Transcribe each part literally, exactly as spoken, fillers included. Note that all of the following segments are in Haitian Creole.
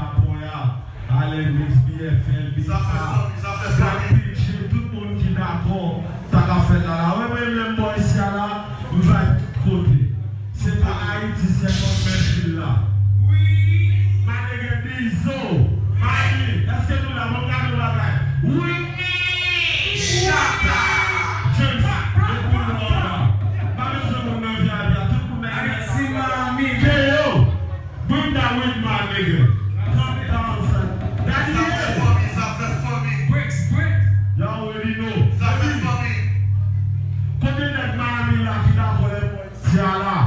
Apoya, Alex, B F L, Big Sa fè fanmi, sa fè fanmi. Pitch, tout moun ki dakò, sa k ap fèt la la. Wè, mwen menm, bò isi a la, m vibe tout kote. Se pa Ayiti, se kòm men vil la. Wi. Mane gen Dizo. Mani, èske nou la? Bon, gade yon bagay. Wi. Chata. James, depi w la, w la. Pa bezwen moun nan V I P a, tout moun nan Alexis Mami. Keyo. Bring that with my nigga. Calm down, son. That Sa fè is fanmi, sa fè fanmi. Bricks, bricks. Y'all already know. Sa fè fanmi. Kote nèg Miami la ki dakò lè mwen isi a la?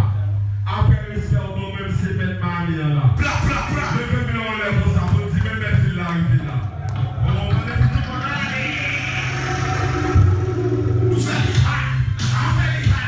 Apre respè w ban mwen, m se mèt Miami an la. Pra, pra, pra. Leve men w anlè konsa pou n di men mèt vil la rive la. Bon, mwen leve tout moun ale. Nou fè li pa. Nou fè li pa.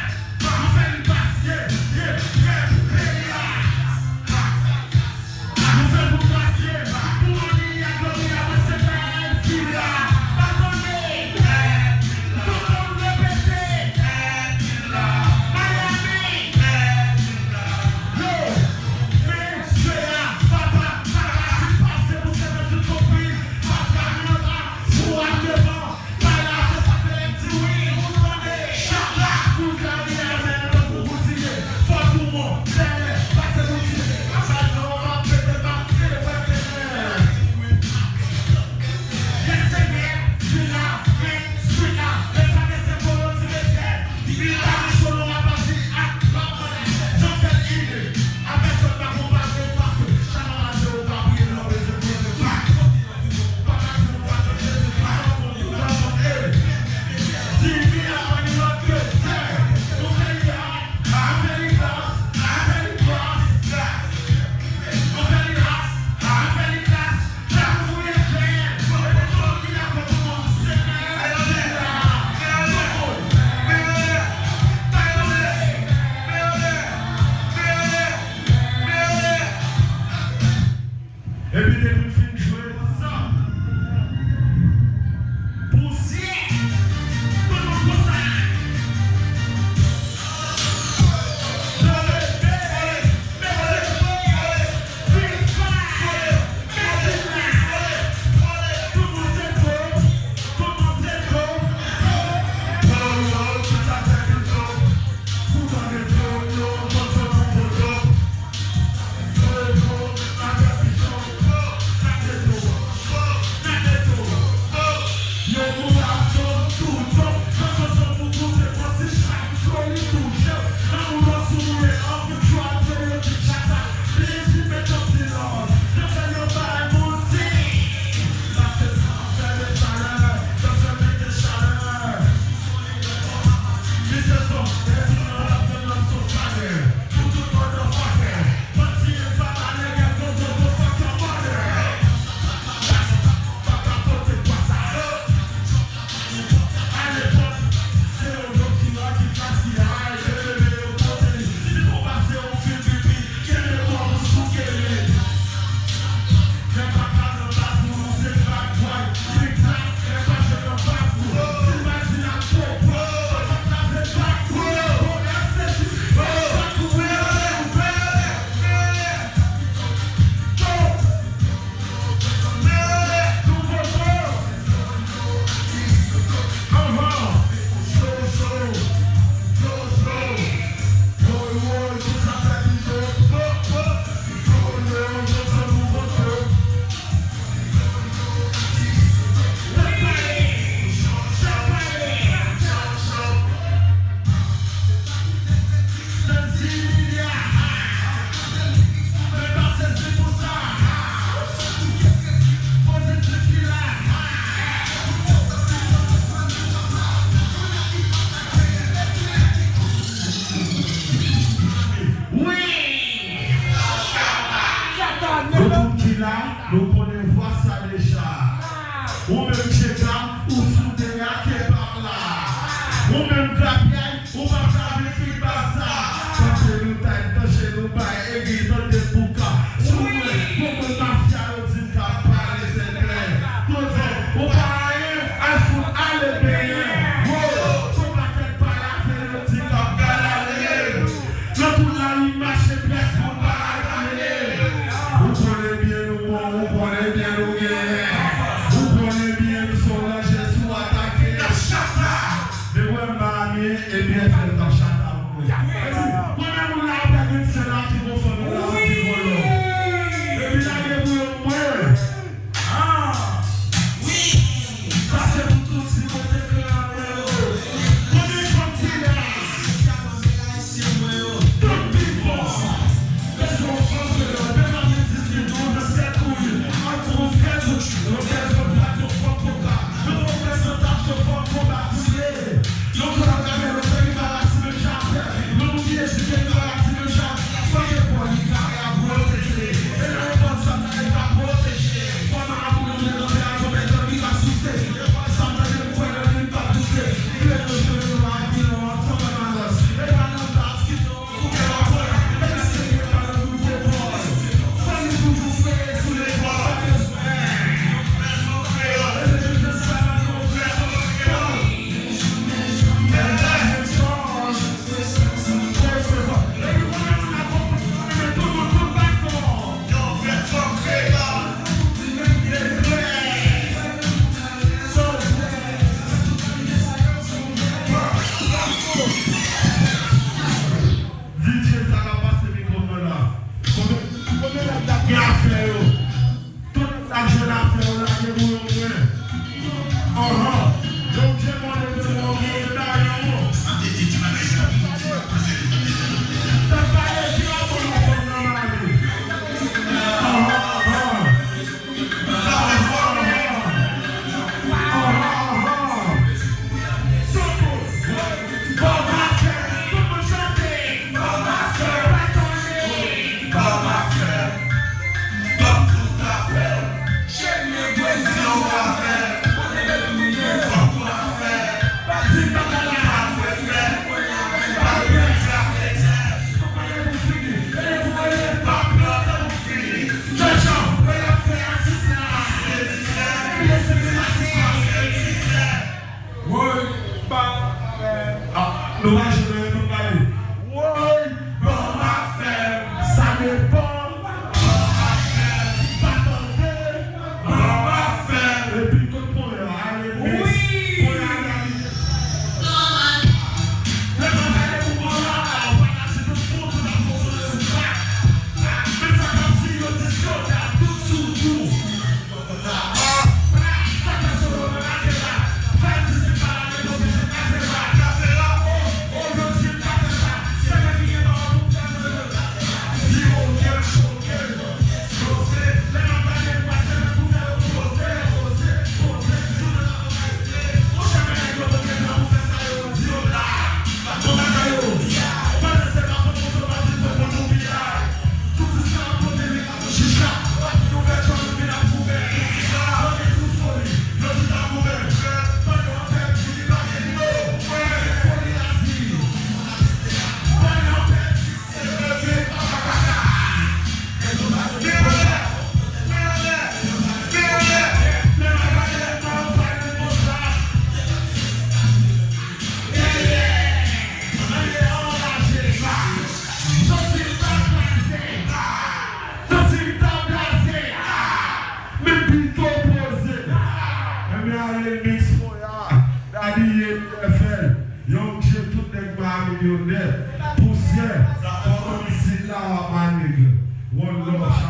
Epi F L t ap chata pou mwen. Epi, premye moun la apre gen sè la ki gon fanmi la ki gon lòm. Epi lage pou yo mwen. Ah! Wi! Sa se pou tout si mwen te kreye avè yo. Premye fanm ki la. Tout pifò. Leson fanm kreyòl, devan mil dis, mil douz, sèt uit, ak twonz, kèt, yon dèzòd, yon fòk koka, yon reprezantan, yon fòk konba koule. Yon koka gade yon peyi pa la ti menm jan. Yon moun ki edike li pa la ti menm jan. Fòk e pwòl li kare a pwoteje. E nan yon bòn sa ta e pa pwoteje. Fò nan amoun nan mwen nan tè a tonbe tann ki ka souse. E bòn sa ta e kwè nan li pa doute. Vle yon jwe yon a bilon ansanm nan malas. E pa nan bas ki D J sa k ap pase mikwo m nan la. Konbyen, konbyen nèg k ap gen afè yo? Tout nèg k ap jwenn afè yo lage pou yo mwen. Anhan. Yo djemone de mwen, yo gen dayon. Sa vle di ki bagay sa? Sa pale ki la pou nou fè nan mari. Anhan, anhan. Woy, ban m afè m. Ah, nou pa jwenn anyen pou n pale. Woy, ban m afè m. Sa depann. Ban m afè m. Pa tande. Ban m afè m. Epi tout konnen ale, miss. Wi. Konnen ale. Lè m ap pale pou mwen la, ou pa ka si tout fout, ou t ap fonksyone sou sa. Men sa k ap di yo di sòlda, tout sou kou. Santi m ta kraze. Santi m ta kraze. Men pito poze. Enben ale mix Moya, Daddy Yemi, F L, Young J, tout nèg Miami yo nèt. Pousyè, fò konn si la w ap manigre. One love.